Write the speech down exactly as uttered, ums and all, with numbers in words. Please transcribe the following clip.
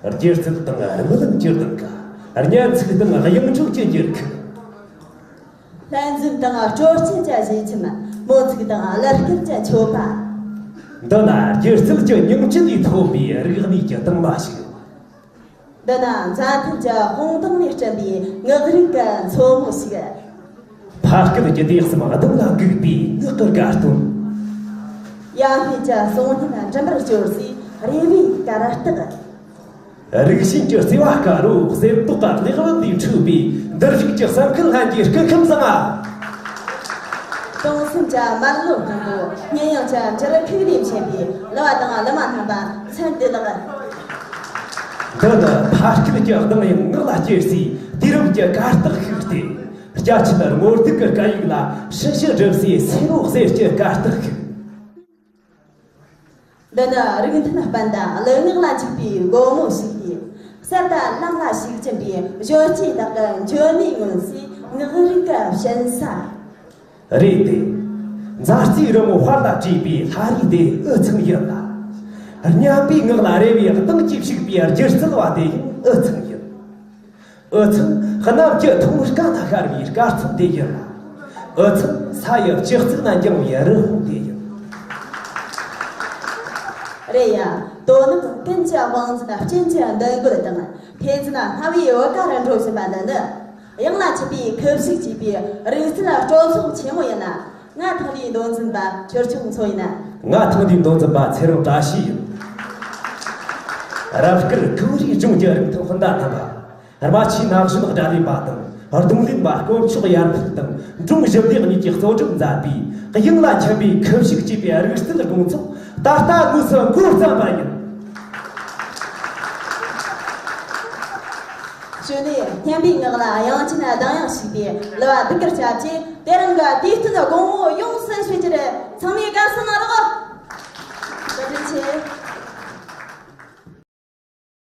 སྒྱུ་རྩལ་དང་རྨི་ལམ་གྱི་གདེངས་ཀ། སྙན་ཚིག་དང་དབྱངས་འགྲོས་ཀྱི་འགྱུར་ཁུག། ལྷན་འཛོམས་དང་སྤྲོ་སྐྱིད་ཀྱི་གཞིས་ཁྱིམ། མོ་ཚིག་དང་གླུ་སྐད་ཀྱི་མཆོད་པ། འདི་ནི་སྒྱུ་རྩལ་གྱི་ཉིང་བཅུད་ལས་ཐོན་པའི་རིག་གནས་ཀྱི་དྭངས་མ་ཞིག། འདི་ནི་མཛའ་མཐུན་གྱི་དཔུང་ཐང་ནས་བསྐྲུན་པའི་ངག་རིག་གི་མཚོ་མོ་ཞིག། ཕ་སྐད་ཀྱི་བདེ་སེམས་གདེང་ལ་འགུག་པའི་ངག་གི་དགའ་སྟོན། ཡབ་མེས་ཀྱི་གསུང་སྙན་འགྲིམ་པར་སྤྱོད་སའི་རེ་བའི་གར་སྟེགས། རིགས་ཞེན་གྱི་བརྩེ་བ་དཀར་རོ་གསེར་མདོག་གི་ལེགས་བུམ་ལས་འཕྲོས་པའི་འདུ་རིགས་ཀྱི་གསེར་ཁ་ལྷན་རྒྱས་སྐུ་ཁམས་བཟང་ང་། སྟོང་གསུམ་གྱི་མར་ལོ་སྔོན་པོ། ཉེ་ཡང་ཅན་གྱི་རི་ཁུག་ནས་མཆེད་པའི་ལུ་བ་དང་ལུ་མ་རྣམ་པ་ཚན་བདེ་ལགས། འདི་ནི་ཕ་སྐད་ཀྱི་གདངས་དབྱངས་ངག་ལ་སྐྱེར་སའི་དུས་རབས་ཀྱི་གར་སྟེགས་ཤིག་སྟེ། རྒྱ་ཆེན་རྔོ་སྟག་གི་སྐད་ཡིག་ལ་ཧྲི་ཞི་སྒྲུབ་སའི་སེ་མོ་གསེར་གྱི་གར་སྟེགས་ཤིག། འདི་ནི་རིགས་མཐུན་དཔལ་དང་ལུས་ངག་ལ་འཇུག་པའི་སྒོ་མོ་ཞིག་སྟེ། གསེར་དང་གླང་ལ་ཞུགས་ཀྱིན་པའི་གཞོན་སྐྱེས་དག་གི་འཇོན་ནུས་མངོན་སའི་ངག་རིག་གི་ཞིང་ས། རེད་དེ། མཛའ་བརྩེའི་རི་མོ་དཔར་ལ་བྲིས་པའི་ལྷ་རིས་དེ་འུ་ཚང་ཡིན་ལ། སྙན་པའི་ངག་ལ་རེ་བའི་གདངས་ཀྱིས་ཕྱུག་པའི་སྒྱུ་རྩལ་བ་དེ་ཡང་འུ་ཚང་ཡིན། འུ་ཚང་གནམ་གྱི་ཐོག་མར་སྐ་ན་ཤར་བའི་སྐར་ཚོམ་དེ་ཡིན་ལ། འུ་ཚང་ས་ཡི་སྤྱི་གཙུག་ན་འགྱིང་བའི་རི་བོང་དེ་ཡིན། རེད་ཡ། དོ་ནུབ་ཀུན་གྱི་དབང་འཛིན་སྤྱི་འགྱུར་འདུ་འགོད་དང་། ཐེ་ཚོམ་སྣང་བའི་འོད་དཀར་འགྲོ་བཞིན་པ་འདི་ནི། གཡང་ལ་ཆིབས་པའི་ཁུ་བྱུག་ཅེས་པའི་རིག་རྩལ་སྤྲོ་ཚོགས་ཆེན་མོ་ཡིན་ན། ང་ཐང་ལིའི་མདོ་འཛིན་པ་ཆོས་སྐྱོང་མཚོ་ཡིན། ང་ཐང་ལིའི་མདོ་འཛིན་པ་ཚེ་རིང་བཀྲ་ཤིས་ཡིན། རབ་དཀར་ཀུ་རེའི་ལྗོངས་ཀྱི་རིགས་མཐུན་སྤུན་ཟླ་རྣམ་པ། རྨ་ཆུའི་ན་གཞོན་སྒྲ་ལས་པ་དང་རྡུང་ལེན་པ་དཀོན་མཆོག་ཡར་འཕེལ་དང་འབྲོང་ཞི་བདེ་གཉིས་ཀྱིས་གཙོ་སྒྲུབ་མཛད་པའི་གཡང་ལ་འཁྱམས་པའི་ཁུ་བྱུག་ཅེས་པའི་རིག་རྩལ་དགོང་ཚོགས་ད་ལྟ་དངོས་སུ་འགོ་བརྩམས་པ་ཡིན། གཞོན་ནུའི་སྙན་པའི་ངག་ལ་དབྱངས་ཅན་གདངས་དབྱངས་ཞིག་པའི་ལུ་བ་སྡུག་གུར་སྐྱབས་ཀྱིས་དེ་རིང་གི་དུས་སྟོན་དགོང་མོ་ཡོངས་སུ་ཕྱེ་རྒྱུར་ཚང་མས་དགའ་བསུ་གནང་རོགས། བཀའ་དྲིན་ཆེ།